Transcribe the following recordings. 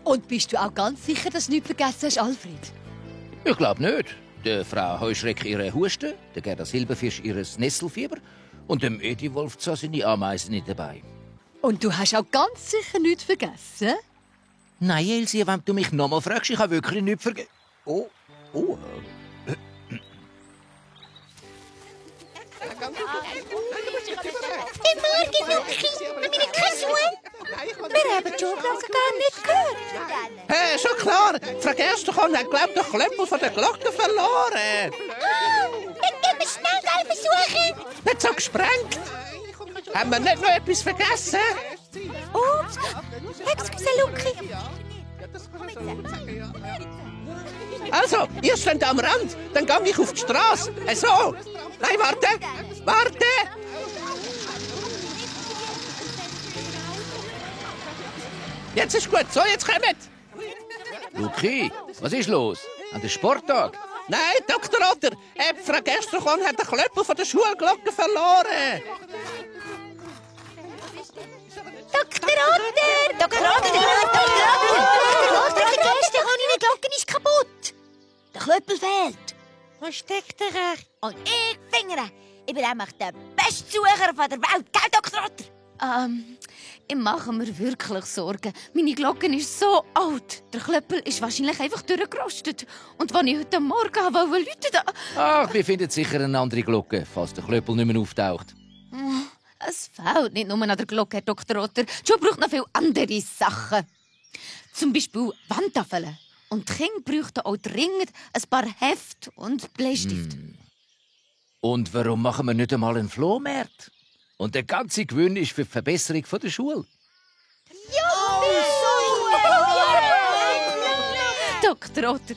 Und bist du auch ganz sicher, dass du nichts vergessen hast, Alfred? Ich glaube nicht. Der Frau Heuschreck ihre Husten, der Gerda Silberfisch ihres Nesselfieber und dem Edi Wolf seine Ameisen nicht dabei. Und du hast auch ganz sicher nichts vergessen? Nein, Elsie, wenn du mich noch mal fragst, ich habe wirklich nichts vergessen. Oh. Guten Morgen, Luki. Haben wir keine Schuhe? Wir haben die Schulglocke gar nicht gehört. Hey, schon klar. Frau Gerstenkorn hat, glaube ich, den Klöppel von der Glocke verloren. Oh, dann gehen wir schnell versuchen. Nicht so gesprengt. Haben wir nicht noch etwas vergessen? Ups. Excuse, Luki. Also, ihr steht am Rand, dann gehe ich auf die Straße. So. Nein, warte. Warte. Jetzt ist gut. So, jetzt kommt. Luki, was ist los? An dem Sporttag? Nein, Dr. Otter. Frau Gerstenkorn hat den Klöppel von der Schulglocke verloren. Dr. Otter! Dr. Otter! Dr. Otter! Die Gerstenkorn Glocke ist kaputt. Der Klöppel fehlt. Wo steckt er? Und ich fingere. Ich bin nämlich der beste Sucher der Welt, gell, Dr. Otter? Ich mache mir wirklich Sorgen. Meine Glocke ist so alt. Der Klöppel ist wahrscheinlich einfach durchgerostet. Und wenn ich heute Morgen läuten wollte, Ach, wir finden sicher eine andere Glocke, falls der Klöppel nicht mehr auftaucht. Es fehlt nicht nur an der Glocke, Herr Dr. Otter. Die Schule braucht noch viele andere Sachen. Zum Beispiel Wandtafeln. Und die Kinder bräuchten auch dringend ein paar Hefte und Bleistifte. Und warum machen wir nicht einmal einen Flohmarkt? Und der ganze Gewinn ist für die Verbesserung der Schule. Dr. Otter,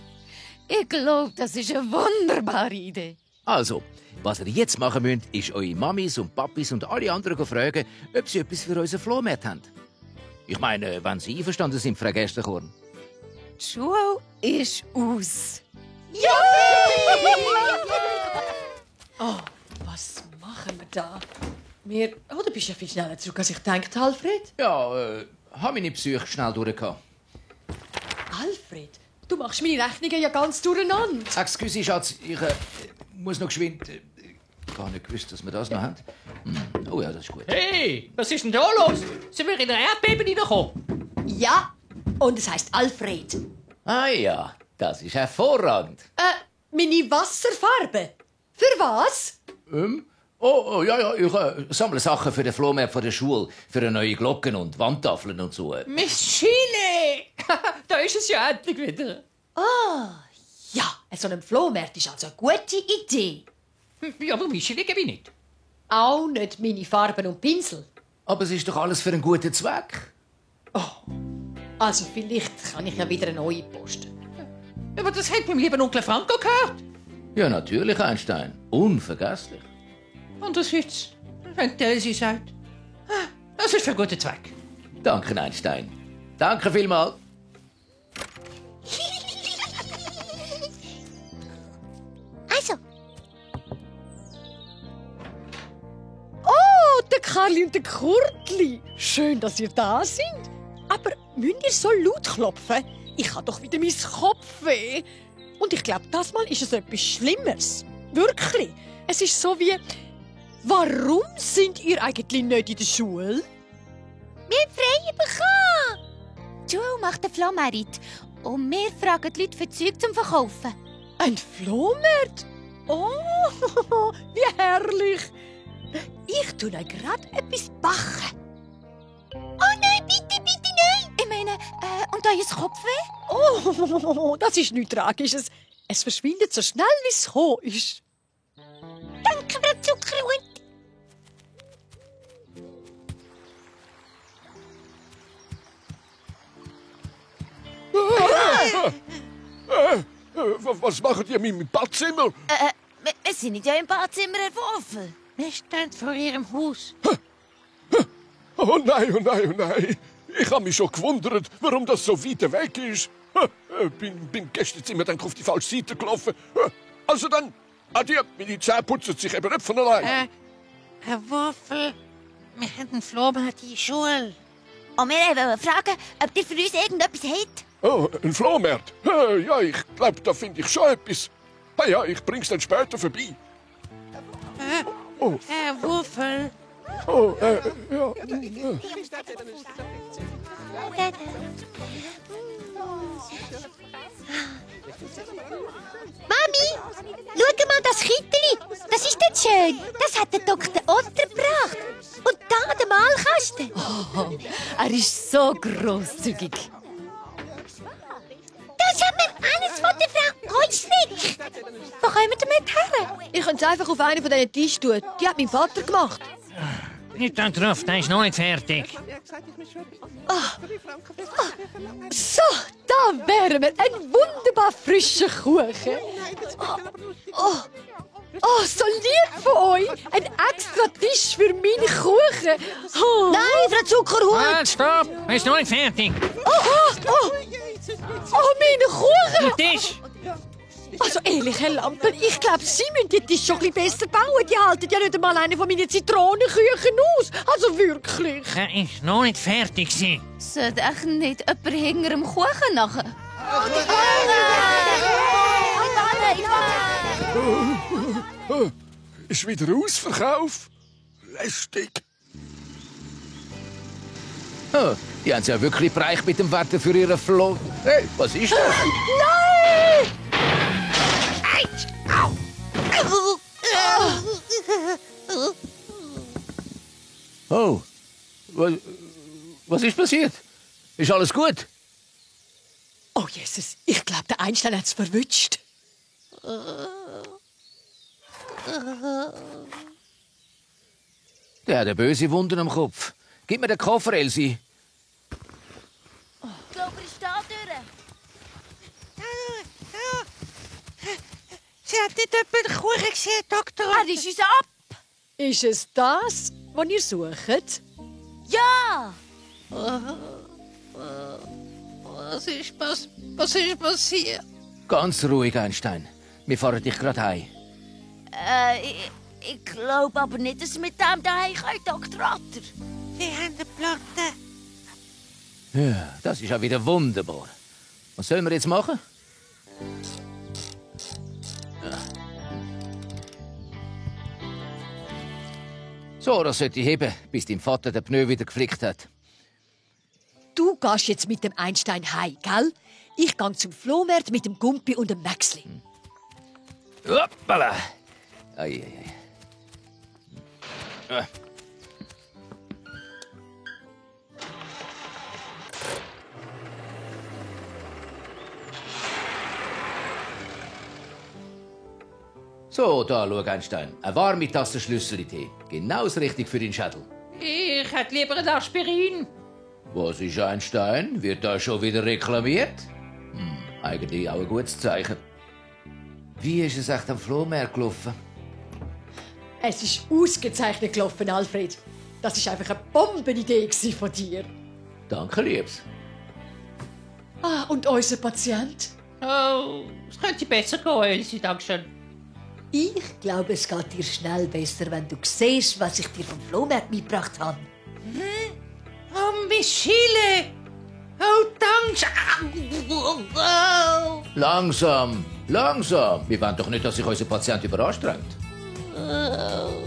ich glaube, das ist eine wunderbare Idee. Also, was ihr jetzt machen müsst, ist eure Mamis und Papis und alle anderen fragen, ob sie etwas für unseren Flohmarkt haben. Ich meine, wenn sie einverstanden sind, Frau Gerstenkorn. Die Schule ist aus. Oh, was machen wir da? Du bist ja viel schneller zurück, als ich dachte, Alfred. Ja, habe meine Psyche schnell durchgehabt. Alfred, du machst meine Rechnungen ja ganz durcheinander. Excuse, Schatz, ich muss noch geschwind... gar nicht gewusst, dass wir das noch haben. Oh ja, das ist gut. Hey, was ist denn da los? Sind wir in ein Erdbeben reingekommen? Ja, und es heisst Alfred. Ah ja, das ist hervorragend. Meine Wasserfarbe. Für was? Ja, ich sammle Sachen für den Flohmarkt von der Schule, für neue Glocken und Wandtafeln und so. Miss Chile! Da ist es ja endlich wieder. Ja, so ein Flohmarkt ist also eine gute Idee. Ja, aber Miss Chile gebe ich nicht. Auch nicht meine Farben und Pinsel. Aber es ist doch alles für einen guten Zweck. Also vielleicht kann ich ja wieder eine neue posten. Aber das hat meinem lieben Onkel Franco gehört. Ja, natürlich, Einstein. Unvergesslich. Und das jetzt, wenn Elsie sagt, das ist für einen guten Zweck. Danke, Einstein. Danke vielmals. Also, Der Karli und der Kurtli. Schön, dass ihr da sind. Aber müsst ihr so laut klopfen? Ich habe doch wieder mein Kopfweh. Und ich glaube, das Mal ist es etwas Schlimmeres. Wirklich. Es ist so wie... Warum sind ihr eigentlich nicht in der Schule? wir haben frei bekommen. Die Schule macht einen Flohmarkt. Und wir fragen die Leute für Zeug zum Verkaufen. Ein Flohmarkt? Oh, wie herrlich. Ich tue euch gerade etwas backen. Oh nein, bitte, bitte, nein. Ich meine, und euer Kopfweh? Oh, das ist nichts Tragisches. Es verschwindet so schnell, wie es gekommen ist. Danke, Frau Zuckerhut. Was macht ihr mit meinem Badzimmer? Wir sind nicht ja im Badzimmer entworfen. Wir stehen vor ihrem Haus. Oh nein, oh nein, oh nein. Ich habe mich schon gewundert, warum das so weit weg ist. Bin gestern dann auf die falsche Seite gelaufen. Also dann, adieu. Meine Zähne putzen sich eben nicht von allein. Herr Wuffel, wir haben einen Flohmarkt in der Schule. Und wir wollten fragen, ob ihr für uns irgendetwas habt. Oh, ein Flohmarkt. Ja, ich glaube, da finde ich schon etwas. Ja, ich bring's dann später vorbei. Wuffel. Oh, ja. Mami, schau mal das Kitteli. Das ist doch schön. Das hat der Dr. Otter gebracht. Und da der Malkasten. Oh, er ist so grosszügig. Das haben wir alles von der Frau Kreuznick. Wo kommen wir damit her? Ich könnte es einfach auf einen von diesen Tisch tun. Die hat mein Vater gemacht. Nicht da drauf, der ist noch nicht fertig. So, da wären wir. Ein wunderbar frischer Kuchen. Oh, so lieb von euch. Ein extra Tisch für meinen Kuchen. Oh. Nein, Frau Zuckerhut. Halt, stopp! Er ist noch nicht fertig. Oh, mein Kuchen. Der Tisch! Also ehrlich, Herr Lampen, ich glaube, Sie müssen die Tisch schon ein bisschen besser bauen. Die halten ja nicht einmal eine von meinen Zitronenküchen aus. Also wirklich. Er ist noch nicht fertig. Sollte echt nicht jemand hinter dem Kuchen nachher? Ist wieder Ausverkauf? Lästig. Oh, die haben es ja wirklich bereicht mit dem Wetter für ihre Floh. Hey, was ist das? Nein! Oh, was ist passiert? Ist alles gut? Oh, Jesus, ich glaube, der Einstein hat es verwünscht. Der hat eine böse Wunde am Kopf. Gib mir den Koffer, Elsie. Ich glaube, er ist da durch. Sie hat nicht jemand den Kuchen gesehen, Doktor. Er ist uns ab. Ist es das, was ihr sucht? Ja. Was ist passiert? Ganz ruhig, Einstein. Wir fahren dich gerade heim. Ich glaube aber nicht, dass mit dem daheim kann, Dr. Otter. Sie haben eine Platte. Ja, das ist ja wieder wunderbar. Was sollen wir jetzt machen? So, das sollte ich heben, bis dein Vater den Pneu wieder geflickt hat. Du gehst jetzt mit dem Einstein heim, gell? Ich gehe zum Flohmarkt mit dem Gumpi und dem Maxli. Hoppala! Ei. So, da, schau, Einstein. Eine warme Tasse Schlüsseltee. Genau das Richtige für den Schädel. Ich hätte lieber ein Aspirin. Was ist, Einstein? Wird da schon wieder reklamiert? Eigentlich auch ein gutes Zeichen. Wie ist es echt am Flohmarkt gelaufen? Es ist ausgezeichnet gelaufen, Alfred. Das war einfach eine Bombenidee von dir. Danke, Liebs. Ah, und unser Patient? Oh, es könnte besser gehen, Elsie, dankeschön. Ich glaube, es geht dir schnell besser, wenn du siehst, was ich dir vom Flohmarkt mitgebracht habe. Oh, Michelle! Oh, danke! Langsam. Wir wollen doch nicht, dass sich unser Patient überanstrengt. Oh.